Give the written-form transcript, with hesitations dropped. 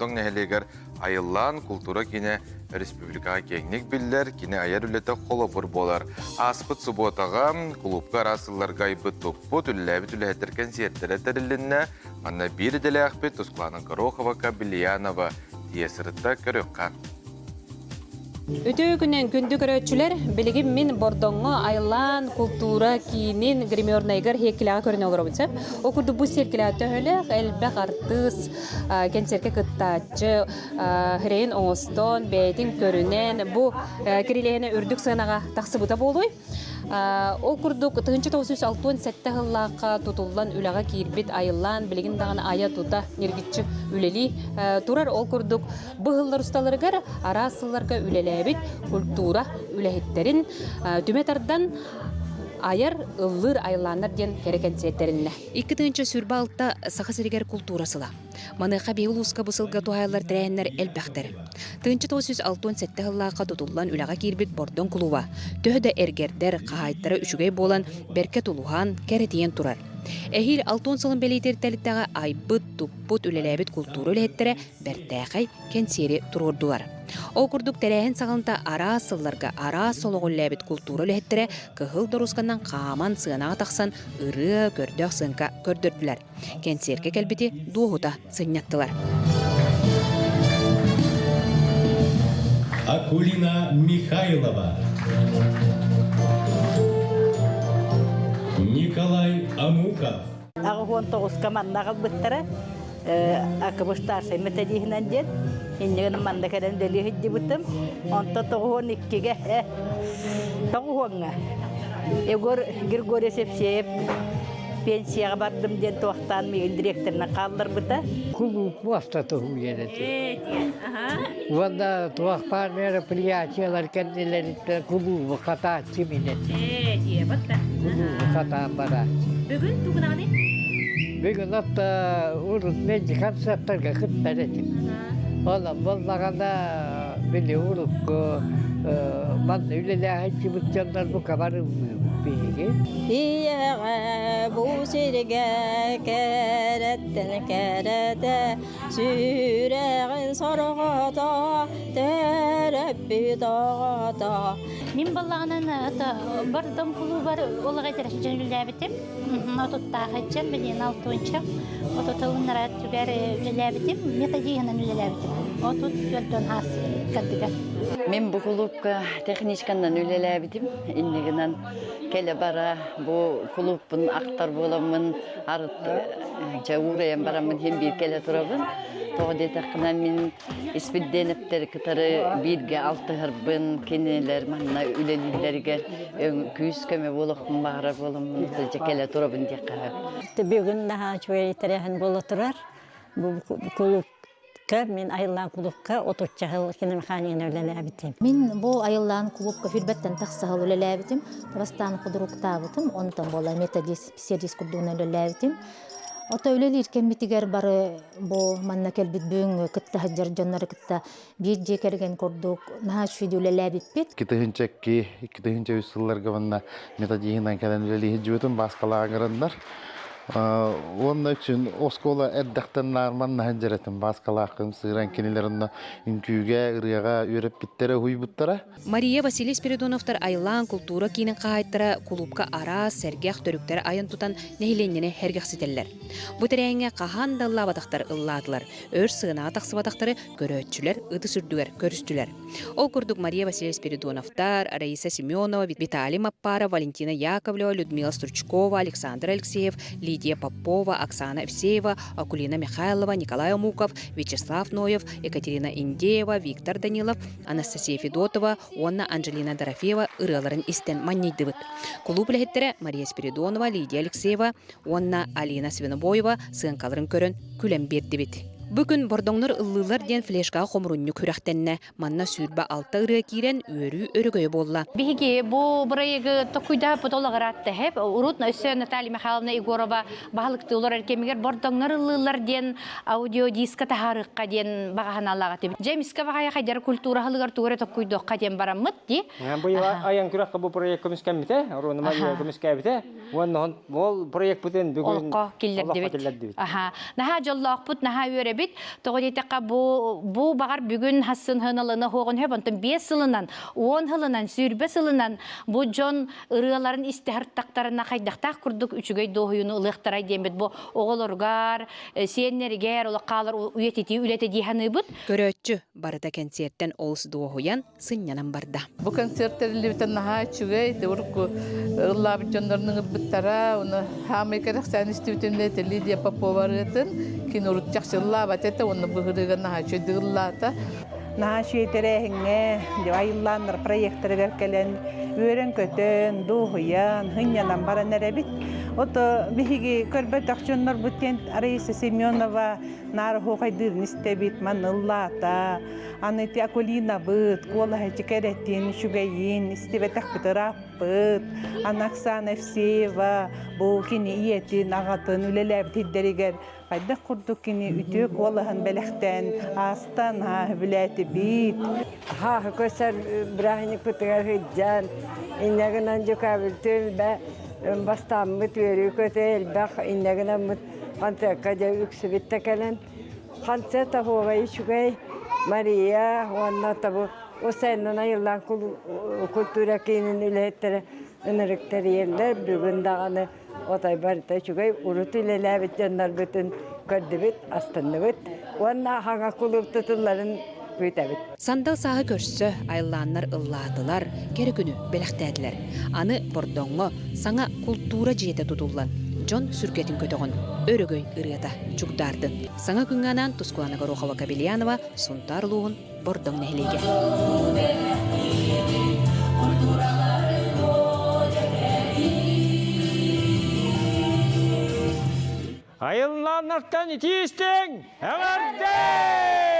Бордоҥ нэһилиэгэр Айыллаан култуура киинэ республикаҕа киэҥник биллэр, кини айар үлэтэ холобур буолар. Ааспыт субуотаҕа кулуупка араас сылларга айбыт-туппут, үлэлээбит үлэһиттэр кэнсиэртэрэ тэрилиннэ. Манна биир идэлээхпит Тускулаана Горохова Кабельянова тиийэ сырытта көрүөххэ. Үтүө күнүн күндү көрөөччүлэр, билигин мин Бордоҥҥо Айлаан култуура киинин гримернайыгар сиэркилэҕэ көрүнэ олоробун сөп. Ол курдук бу сиэркилэҕэ төһөлөөх элбэх артыыс, кэнсиэркэ кыттааччы хирэйин оҥостон, бэйэтин көрүнэн бу кирилиэһинэ үрдүк сыанаҕа тахсыбыта буолуой. Ол курдук 1967 сыллаахха тутуллан үлэҕэ киирбит Айыллаан билигин даҕаны айа-тута ньиргиччи үлэлии турар. Ол курдук бу сыллар усталарыгар араас сылларга үлэлээбит культура үлэһиттэрин түмэ тардан айар, ыллыыр айыллааннар диэн кэрэ кэнсиэртэриннэ. 2026 Саха сиригэр култуура сыла. Маныаха биһи улууска бу сылга туһаайыллар тэрээһиннэр элбэхтэр. 1967 сыллаахха тутуллан үлэҕэ киирбит Бордоҥ кулууба төһө да эргэрдэр, хаһаайыттара үчүгэй буолан, бэркэ тулуһан, кэрэтийэн турар. Эһиил 60 сылын бэлиэтиир тэрилтэҕэ айбыт, туппут, үлэлээбит култуура үлэһиттэрэ бэртээхэй кэнсиэри туруордулар. Ол курдук тэрээһин саҕаланта араас сылларга араас солоҕу үлэлээбит култуура үлэһиттэрэ кыһыл доруусканан хааман сыанаҕа тахсан ырыа, көрдөөх сыаҥка көрдөрдүлэр. Кэнсиэркэ кэлбити дуоһута сынньаттылар. Акулина Михайлова Николай Амуков 89-ка манна аҕалбыттара АКБ старшай методиһынан диэн иннигин манна кэлэн үлэлии сылдьыбытым онтон 92-гэ тоҕуһуоҥҥа Егор Григорьевич Евсеев пенсияҕа бардым диэн туохтаан миигин директорынан хаалларбыта. Кулууп муостата уһуйан этим. Уонна туох баар мероприятиелар кэннилэриттэн кулуубу хатааччы мин этим. Кулуубу хатаан барааччы. Бүгүн тугунаҕыный? Бүгүн отто урут мэлдьи концерттарга кыттар этим. Онон буоллаҕына били урукку манна үлэлээһиччибит дьоннор бука барыллыыбыт биһиги. Ийэҕэ бу сиргэ кэрэттэн кэрэтэ сүрэҕин сорҕото төрөппүт оҕото. Мин баллаҕынан Бордоҥ кулуубар олох эдэрчэн үлэлээбитим. Отуттаах иччэм, билигин алтыынча. Отутуннара түгэр үлэлээбитим, методиһынан үлэлээбитим. 34 аас кырдыгар. Мин бу кулуупка техничканнан үлэлээбитим. Иннигинэн кэлэ-бара бу кулууппун ахтар буоламмын арыт дьэ уурайан бараммын иһин биир кэлэ турабын. Тоҕо диэтэххинэ мин Испирдиэнэптэр кытары бииргэ алтыһарбын, кинилэр манна үлэлииллэригэр күүс-көмө буолуохпун баҕарар буоламмын дьэ кэлэ турабын диэххэ сөп. Бүгүн наһаа үчүгэй тэрээһин буола турар. Бу кулуупка мин Айыллаан кулуупка отучча сыл киномеханикынан үлэлээбитим. Мин бу Айыллаан кулуупка хүрбэттэн тахса сыл үлэлээбитим. Бастаан худруктаабытым, онтон буола методист, специалист курдугунан үлэлээбитим. Ото үлэлиир кэммитигэр бары бу манна кэлбит бүгүҥҥү кытта сылдьар дьоннору кытта биир дьиэ кэргэн курдук наһаа үчүгэй үлэлээбиппит. 2002, 2003 сылларга манна методиһынан кэлэн үлэлии сылдьыбытым Бааскалааҕыраннар. Уонна үксүн оскуола эрдэхтэн наарман сылдьар этим Бааскалааххын сыыран кинилэр онно үҥкүүгэ, ырыаҕа үөрэппиттэрэ, уһуйбуттара. Мария Василий Спиридоновтар Айлаан култуура киинин хаһаайыттара кулуупка араас сэргэх төрүктэри айан тутан нэһилиэнньэни сэргэхситэллэр. Бу тэрээһиҥҥэ хаһан да ыллаабатахтар ыллаатылар, өр сыанаҕа тахсыбатахтары көрөөччүлэр ытыс үрдүгэр көрүстүлэр. Ол курдук Мария Васильевна Спиридоновтар, Раиса Семенова, Виталий Маппаров, Валентина Яковлева, Людмила Стручкова, Александр Алексеев, Лидия Попова, Оксана Евсеева, Акулина Михайлова, Николай Омуков, Вячеслав Ноев, Екатерина Индеева, Виктор Данилов, Анастасия Федотова уонна Анжелина Дорофеева ырыаларын истэн манньыйдыбыт. Кулууп үлэһиттэрэ Мария Спиридонова, Лидия Алексеева уонна Алина Свинобоева сыаҥкаларын көрөн күлэн биэрдибит. Бу күн Бордоҥнор ыллыыллар диэн флешкаҕа хомурунньук күрэхтэннэ. Манна 26 ырыа киирэн үөрүү өрөгөйө буолла. Биһиги бу бырайыгы токуйдааппыт олоҕураатта хэп. Урут өссө Наталья Михайловна Егорова баһылыктыылар эркэмигэр Бордоҥнор ыллыыллар диэн аудиодиска таһаарыахха диэн баҕаһаналаах этибит. Дьэ эмискэ баҕайы хайдара культура аһылыгар тугу эрэ токкуйдуохха диэн бараммыт дии. Бу айан күрэххэ бу проект көмүскэммитэ, Руна көмүскээбитэ. Уонна ол проекпытын бүгүн олоххо киллэрдибит. Аха. Наһаа дьоллоохпут, наһаа үөрэбит. үөрэбит. Тоҕо диэтэххэ, бу бу баҕар бүгүн хассын хыналына хуоҕун хөп, онтон 5 сылынан, 10 сылынан, 20 сылынан бу дьон ырыаларын истэһэр хайдахтаах курдук үчүгэй дуоһуйуну ылыахтарай диэммит бу оҕолоругар, сиэннэригэр олоххаалар үйэтитии үлэтэ дии саныыбыт. Көрөөччү барыта кэнсиэртэн олус дуоһуйан, сынньанан барда. Бу концерт тэриллибитэ наһаа үчүгэй, урукку ыллаабыт дьоннорун ыҥырбыттара, уну хаамай кэрэхсээн истибитим это Лидия Попова ырыатын, кини урут чахчы ыллаабат этэ, уонна быһырыыга наһаа үчүгэйдик ыллаата. Наһаа үчүгэй тэрээһиҥҥэ айыллааннар проекторыгар кэлэн үөрэн-көтөн, дуоһуйан, сынньанан баран эрэбит. Ото биһиги көрбөтөх дьоннорбут диэн Раиса Семенова наар оһуохайдыырын истэбит, манна ыллаата. Аны ити Акулинабыт, куолаһы кэрэтин, үчүгэйин истибэтэхпит ырааппыт. Аны Оксана Евсеева бу кини ийэтин, аҕатын үлэлээбит ирдэригэр хайдах курдук кини үтүө куолаһын бэлэхтээн аастан сөбүлээтибит. Хааһы көсөр бырааһынньыкпытыгар сылдьан, иннэ гынан дьукаабыл түөлбэ бастааммыт үөрүү көтө элбэх иннэ гынаммыт концертка дьэ үксүбүт да кэлэн концерт оһуобай үчүгэй Мария уонна табы Усайнан айыллаан культура киинин үлэһиттэрэ ынырык тэрийэллэр бүгүн даҕаны Отой барыта үчүгэй урут үлэлээбит дьоннорбутун көрдүбүт, астынныбыт уонна хаҥа кулууп тутулларын күүтэбит. Сандал сааһы көрсө айыллааннар ыллаатылар, кэрэ күнү бэлэхтээтилэр. Аны Бордоҥҥо саҥа култуура дьиэтэ тутуллан, дьон сүргэтин көтөҕөн, өрөгөй ырыата чугдаардын. Саҥа күҥҥэ анаан Тускулана Горохова-Кобельянова, Сунтаар улууһун Бордоҥ нэһилиэгэ. Айыллааннартан итии истиҥ! Эҕэрдэ!